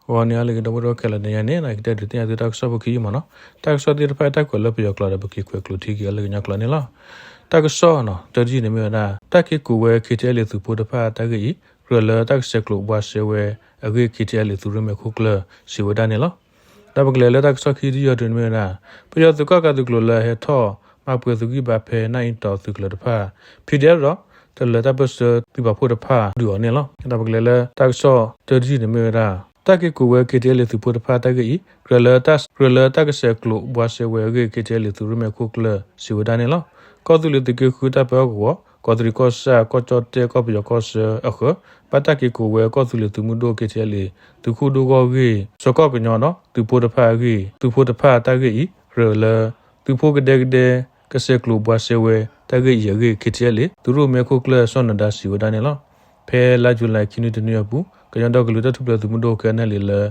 ဂီၤန့ၣ် အါလၢအဂ့ၤ ဒီပုၢ်ဝဲၢ်ခဲလၢာ်, တနံၤအံၤန့ၣ် ယကတဲဒုးသ့ၣ်ညါသုတၢ်ကစီၣ်ဖိခံယုၢ်မးနီၤ. တၢ်ကစီၣ်သ့ၣ်တဖၣ် တၢ်ကွဲးလၢပယီၤကျိာ်ဒီး ပက့ၤကွဲးကျိာ်ထံက့ၤအီၤလၢကညီကျိာ်န့ၣ်လီၤ. တၢ်ကစီၣ်နီၤ တၢတယုၢ်န့ၣ်မ့ၢ်ဝဲဒၣ် တၢ်က့ၤကိးဝဲ KTLA သုးဖိတဖၣ်တၢ်ဂ့ၢ်အံၤ ကြၢးလၢတၢ်ကဆဲးကျိးဘှါရှဲဝဲအဂ့ၢ် KTLA သုးရ့ၣ်မဲာ်ခိၣ်ကျၢၢ် စံးဝဲဒၣ်န့ၣ်လီၤ. ဒီးပကလဲၤလၢတၢ်ကစီၣ်ခံတယုၢ်အံၤန့ၣ်မ့ၢ်ဝဲဒၣ် ပယီၤသုးကီၣ်ကးသုးကျိၤလၢအဟဲထီၣ်မၤပှဲၤသုးဂံၢ်ဘါဖဲ နၢ်အ့တီၤသုးကလၢၤတဖၣ် PDF ဒီး တလၢၤတၢ်ပၢၢ်ဆၢသုးပာ်ဖှိၣ်တဖၣ်ဒုးအီၤန့ၣ်လီၤ. ဒီးပကလဲၤလၢတၢ်ကစီၣ်တၢတယုၢ်န့ၣ်မ့ၢ်ဝဲဒၣ် တၢ်က့ၤကိးဝဲ KTLA သုးဖိတဖၣ်တၢ်ဂ့ၢ်အံၤ ကြၢးလၢတၢ် ကြၢးလၢတၢ်ကဆဲးကျိးဘှါရှဲဝဲအဂ့ၢ် KTLA သုးရ့ၣ်မဲာ်ခိၣ်ကျၢၢ် စံးဝဲဒၣ်န့ၣ်လီၤ. ကီၢ်သူလ့ၤသုးက့ဃုတၢ်ပၢဟီၣ်ကဝီၤ ကီးတရံးကီၢ်ဆၣ် ကီၢ်ကၠီၣ်တဲၣ် ကီၢ်ပယီၤကီၢ်ဆၢအဃၢၤ ဘၣ်တၢ်က့ၤကိးဝဲကီၢ်သူလ့ၤသုးမုၢ်ဒိၣ် KTLA သုးခိၣ်ဒိၣ်ဂီၢ်ဂ့ၢ် စီၤကီၢ်ကညီဒီး သုးဖိတဖၣ်အဂ့ၢ် သုးဖိတဖၣ်တၢ်ဂ့ၢ်အံၤ ကြၢးလၢ သုးဖိကဒဲကဒဲ ကဆဲးကျိးဘှါရှဲဝဲတၢ်ဂ့ၢ်အံၤအဂ့ၢ် KTLA သုးရ့ၣ်မဲာ်ခိၣ်ကျၢၢ် စီၤနၢၤဒါ စံးဝဲဒၣ်န့ၣ်လီၤ. ဖဲလါယူၤလံခံနွံတနွံအပူၤ ကညီဒီကလုာ်တၢ်ထူၣ်ဖျဲးသုးမုၢ်ဒိၣ် KNLA လၢ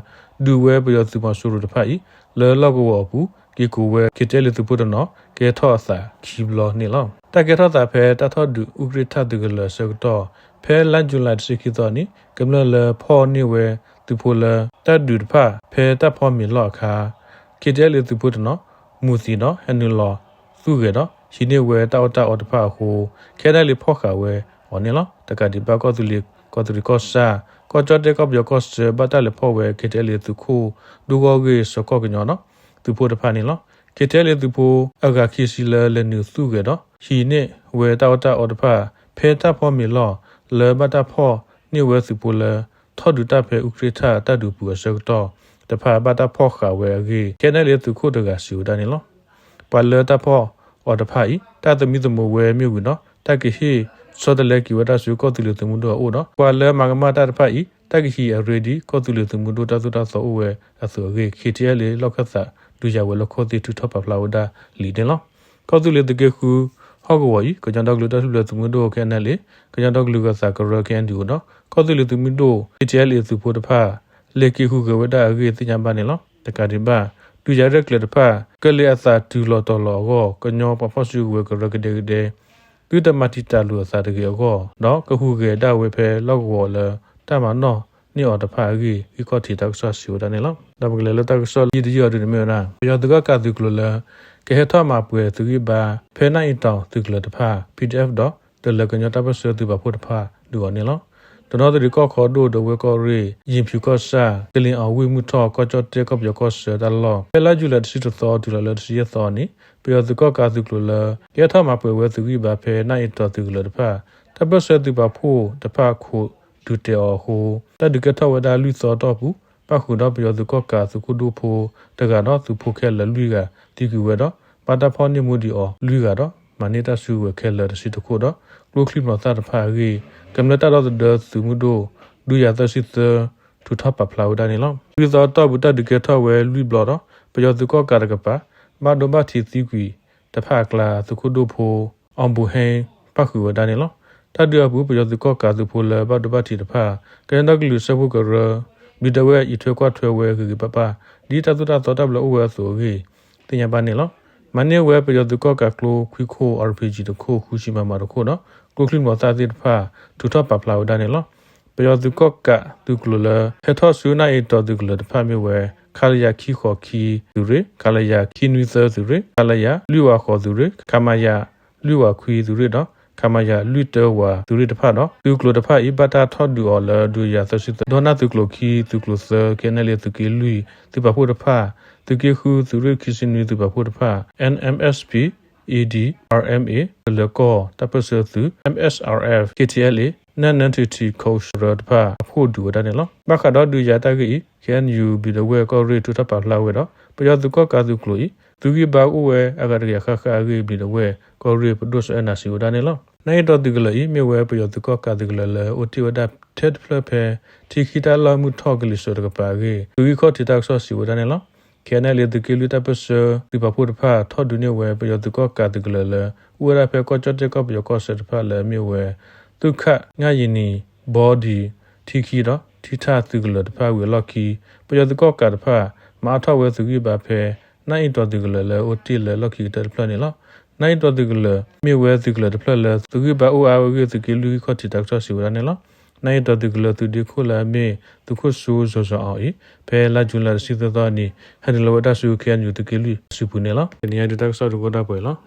ဒုးဝဲပယီၤသုးမီၤစိရိၤတဖၣ်အံၤ လၢလီၢ်ကဝီၤအပူၤ က့ၤကိးဝဲ KTLA သုးဖိတနီၤ ကဲထီၣ်အသးခံဘျီန့ၣ်လီၤ. တၢ်ကဲထီၣ်သးဖဲတၢ်ထီၣ်ဒုးအူကြ့ၢ်ထၣ်သုးကလၢၤအဆၢကတီၢ် ဖဲလါယူၤလံတဆံခံသီအနံၤ ကမျၢၢ်လၢဖီၣ်န့ၢ်ဝဲသုးဖိလၢတၢ်ဒုးတဖၣ် ဖဲတၢ်ဖီမ့ၤလီၢ်အခါ KTLA သုးဖိတနီၤ မူၤသံးဒီးဟဲနုာ်လီၤသူၣ်ဂဲၤဒီး ဟံးန့ၢ်ဝဲတၢ်အီၣ်တၢ်အီတဖၣ်အဃိ KNLA ဖီၣ်ဃာ်ဝဲအီၤန့ၣ်လီၤ. တကးဒံးဘၣ် ကီၢ်သူလ့ၤ ကီးတရံးကီၢ်ဆၣ် ကီၢ်ကၠီၣ်တဲၣ် ကီၢ်ပယီၤကီၢ်ဆၢ ဘၣ်တၢ်လဲၤဖီၣ်ဝဲ KTLA သုးခိၣ်ဒိၣ်ဂီၢ်ဂ့ၢ် စီၤကီၢ်ကညီဒီး သုးဖိတဖၣ်န့ၣ်လီၤ. KTLA သုးဖိအဂၤခံဆံလၢလဲၤနုာ်သူၣ်ဂဲၤဒီး ဟံးန့ၢ်ဝဲတၢ်အီၣ်တၢ်အီတဖၣ် ဖဲတၢ်ဖီမ့ၤလီၢ် လၢဘၣ်တၢ်ဖီၣ်န့ၢ်ဝဲသုးဖိလၢ ထီၣ်ဒုးတၢ်ဖဲအူကြ့ၢ်ထၣ်တၢ်ဒုးပူၤအဆၢကတီၢ်တဖၣ် ဘၣ်တၢ်ဖီၣ်ဃာ်ဝဲအဂ့ၢ် KNLA သုးခိၣ်တဂၤစံးဝဲဒၣ်န့ၣ်လီၤ. ပှၤလၢတၢ်ဖီၣ်အီၤတဖၣ်အံၤ တၢ်သမံသမိးဝဲမ့ၢ်ဝံၤဒီး တၢ်ကဟ့ၣ်ဆီတလဲက့ၤဝဲဒၣ်ဆူကီၢ်သူလ့ၤသုးမုၢ်ဒိၣ်အအိၣ်ဒီး ပှၤလၢမၤကမၣ်တၢ်တဖၣ်အံၤ တၢ်ကဟံးအရ့ဒ်ကီၢ်သူလ့ၤသုးမုၢ်ဒိၣ်တၢ်သိၣ်တၢ်သီအိၣ်ဝဲအသိးအဂ့ၢ် KTLA လီၢ်ခၢၣ်သး ဒုးယၤဝဲၤလီၢ်ခိၣ်သ့ၣ် ထုးထီၣ်ပာ်ဖျါဝဲဒၣ်လံန့ၣ်လီၤ. ကီၢ်သူလ့ၤသုးက့ဃုဟီၣ်ကဝီၤအံၤ ကညီဒီကလုာ်တၢ်ထူၣ်ဖျဲးသုးမုၢ်ဒိၣ် KNLA ကညီဒီကလုာ်ဂၢၤသးကရၢ KNDO ဒီး ကီၢ်သူလ့ၤသုးမုၢ်ဒိၣ် KTLA သုးဖိတဖၣ် လဲၤက့ၤဟူးဂဲၤဝဲဒၣ်အဂ့ၢ်သ့ၣ်ညါဘၣ်န့ၣ်လီၤ. တကးဒံးဘၣ် ဒုးယၤရဲၣ်ကျဲၤတဖၣ် ကလဲၤအသးတုၤလီၤတီၤလီၤအဂီၢ် ကညီပှၤဖီၣ်စုကဝဲၤကရၢကဒဲကဒဲ သုတမၤတံာ်တာ်လိာ်အသးတဂ့ၤအဂီၢ် ဒီးကဟူးဂဲၤဒၣ်ဝဲဖဲလီၢ်ကဝီၤလၢတၢ်မၤနီၣ်န့ၢ်အီၤတဖၣ်အဂ့ၢ် ဂံၢ်ခီၣ်ထံးတၢ်ကစီၣ်စံးဝဲဒၣ်န့ၣ်လီၤ. ဒီးပကလဲၤလၢတၢ်ကစီၣ်ယံာ်တယုၢ်အံၤန့ၣ်မ့ၢ်ဝဲဒၣ် ပယီၤသုးကီၣ်ကးသုးကျိၤလၢ ကဟဲထီၣ်မၤပှဲၤသုးဂံၢ်ဘါ ဖဲနၢ်အ့တီၤသုးကလၢၤတဖၣ် PDF ဒီး တလၢၤကညီတၢ်ပၢၢ်ဆၢသုးပာ်ဖှိၣ်တဖၣ်ဒုးအီၤန့ၣ်လီၤ. တနီသရံၣ်ကီၢ်ခီဒိၣ် ဒဝဲၢ်ကီၢ်ရ့ၣ် ယ့ၣ်ဖၠူၤကီၢ်ဆၣ် ကလ့ၣ်အီၤဝ့ၢ်မုၢ်ထီၣ် ကီၢ်ကၠီၣ်တဲၣ် ကီၢ်ပယီၤကီၢ်ဆၢတၢ်လီၢ် ဖဲလါယူၤလံတဆံတသီ တုၤလီၤလၢတဆံယဲၢ်သီအနံၤ ပယီၤသုးကီၣ်ကးသုးကျိၤလၢ ကဟဲထီၣ်မၤပှဲၤဝဲသုးဂံၢ်ဘါဖဲနၢ်အ့တီၤသုးကလၢၤတဖၣ် တၢ်ပၢၢ်ဆၢသုးပာ်ဖှိၣ်တဖၣ်ခိးဒုးတဲာ်အီၤအဃိ တၢ်ဒုးကဲထီၣ်ဝဲဒၣ်လွံၢ်သီအတီၢ်ပူၤ ပၣ်ဃုာ်ဒီးပယီၤသုးကီၣ်ကးသုးခိၣ်ဒိၣ်ဖိတဂၤဒီးသုးဖိခဲလၢာ်လွံၢ်ဂၤသံကွံာ်ဝဲဒီး ဘၣ်တၢ်ဖီၣ်န့ၢ်မူဒံးအီၤလွံၢ်ဂၤဒီး မၤန့ၢ်တၢ်စုကဝဲၤခဲလၢာ်တဆံတခိၣ်ဒီး ကျိချံမျိာ်သၣ်တဖၣ်အဂ့ၢ် ကမျၢၢ်တၢ်ဒီသဒၢသုးမုၢ်ဒိၣ် ဒုးယၤသၢဆံသၢ ထုးထီၣ်ပာ်ဖျါဝဲဒၣ်န့ၣ်လီၤ. လွံၢ်သီအတီၢ်ပူၤတၢ်ဒုးကဲထီၣ်ဝဲလွံၢ်ဘျီဒီး ပယီၤသုးကီၣ်ကးတကပၤ ဘၣ်ဒိဘၣ်ထံးသံကွံာ်တဖၣ်အကျါ သုးခိၣ်ဒိၣ်ဖိ အီဘိဟဲ ပၣ်ဃုာ်ဝဲဒၣ်န့ၣ်လီၤ. တၢ်ဒုးအပူၤ ပယီၤသုးကီၣ်ကးသုးဖိလၢဘၣ်ဒိဘၣ်ထံးတဖၣ် ကညီဒီကလုာ်စၢဖှိၣ်ကရၢ ဘျံးဒဝဲၢ်အံးထွဲကွၢ်ထွဲဝဲဂ့ၤဂ့ၤဘၣ်ဘၣ် ဒ်တၢ်သိၣ်တၢ်သီတၢ်ဘျၢအိၣ်ဝဲအသိးအဂ့ၢ် သ့ၣ်ညါဘၣ်န့ၣ်လီၤ. မၤန့ၢ်ဝဲပယီၤသုးကီၣ်ကးကျိခွံခိၣ် RPG တခိၣ် ဃုဆံ MM တခိၣ်ဒီး ကျိချံမျိာ်သၣ်သ့ၣ်တဖၣ် ထုးထီၣ်ပာ်ဖျါဝဲဒၣ်န့ၣ်လီၤ. ပယီၤသုးကီၣ်ကးသုးကျိၤလၢ ဟဲထီၣ်ဆူနၢ်အ့တီၤသုးကလၢၤတဖၣ်မ့ၢ်ဝဲ ခလရ ခံဃိးခံသုးရ့ၣ်, ခလရ ခံနွံသၢသုးရ့ၣ်, ခလရ လွံၢ်ဝးဃိးသုးရ့ၣ်, ခမရ လွံၢ်ဝးခွံသုးရ့ၣ်ဒီး ခမရ လွံၢ်တၢဝးသုးရ့ၣ်တဖၣ်ဒီး သုးကျိၤတဖၣ်အံၤ ဘၣ်တၢ်ထီၣ်ဒုးအီၤလၢ ဒုးယၤသၢဆံသၢ ဒီးနၢ်သုးကျိၤခံ သုးကျိၤသၢ KNLA သုးက့လွံၢ် သုးပာ်ဖှိၣ်တဖၣ်, သုးက့ဃု သုးရ့ၣ်ခံဆံနွံ သုးပာ်ဖှိၣ်တဖၣ်, NMSP AD RMA ကလၢၤကီၢ်တၢ်ပၢၢ်ဆၢသုး, MSRF, KTLA, National Unity Corps တဖၣ် အဖှိၣ်ဒုးဝဲဒၣ်န့ၣ်လီၤ. ဘၣ်ဃးဒီးဒုးယၤတၢ်ဂ့ၢ်အံၤ KNU ဘျံးဒဝဲၢ်ကီၢ်ရ့ၣ် ထုးထီၣ်ပာ်ဖျါဝဲဒီး ပယီၤသုးကီၣ်ကးသုးကျိၤအံၤ သုးဂံၢ်ဘါအိၣ်ဝဲအဂၤတကယၤဃၣ်ဃၣ်အဂ့ၢ် ဘျံးဒဝဲၢ်ကီၢ်ရ့ၣ် ပဒိၣ်စီၤအဲၣ်နၤ စံးဝဲဒၣ်န့ၣ်လီၤ. နၢ်အ့တီၤသုးကလၢၤအံၤ မ့ၢ်ဝဲပယီၤသုးကီၣ်ကးသုးကလၢၤလၢအိၣ်တ့ၢ်ဝဲဒၣ်ထဲတဖျၢၣ်ဖဲ ထံခံတၢ်လီၢ်မုၢ်ထီၣ်ကလံၤစိးတကပၤအဂ့ၢ် သုးဂံၢ်ခီၣ်ထံးတၢ်ကစီၣ်စံးဝဲဒၣ်န့ၣ်လီၤ. KNLA သုးက့လွံၢ်တၢ်ပၢၢ်ဆၢသုးပာ်ဖှိၣ်တဖၣ် ထီၣ်ဒုးန့ၢ်ဝဲပယီၤသုးကီၣ်ကးသုးကလၢၤလၢ အိၣ်ဝဲဒၣ်ဖဲကီၢ်ကၠီၣ်တဲၣ်ကီၢ်ပယီၤကီၢ်ဆၢတဖၣ်လၢအမ့ၢ်ဝဲ သုးခးငါယံၤနံၤ ဘီဒံး ထံခံဒီး ထံထၣ်သုးကလၢၤတဖၣ်ဝံၤအလီၢ်ခံ ပယီၤသုးကီၣ်ကးတဖၣ် မၤအါထီၣ်ဝဲသုးဂံၢ်ဘါဖဲ နၢ်အ့တီၤသုးကလၢၤလၢအိၣ်တ့ၢ်လၢလီၢ်ခံကတၢၢ်တဖျၢၣ်န့ၣ်လီၤ. နၢ်အ့တီၤသုးကလၢၤ မ့ၢ်ဝဲသုးကလၢၤတဖျၢၣ်လၢ သုးဂံၢ်ဘါအိၣ်အါဝဲအဂ့ၢ် သုးက့လွံၢ်ဂံၢ်ခီၣ်ထံးတၢ်ကစီၣ်စံးဝဲဒၣ်န့ၣ်လီၤ. နၢ်ဟ့ၣ်တီးသုးကလၢၤသုးဒ့ခိၣ်လၢအမ့ၢ်သုးခိၣ်စိ ဇော်ဇော်အောင် အံၤ ဖဲလါယူၤလံတဆံသၢသီအနံၤ ဟဲနုာ်လီၤဝဲတၢ်စုကဝဲၤ ခ့ၣ်အဲၣ်ယူၣ် သုးက့လွံၢ်အစုပူၤန့ၣ်လီၤ. တနံၤအံၤဒုးတၢ်ကစီၣ်တအိၣ်ဒီးပှဲၤလီၤ.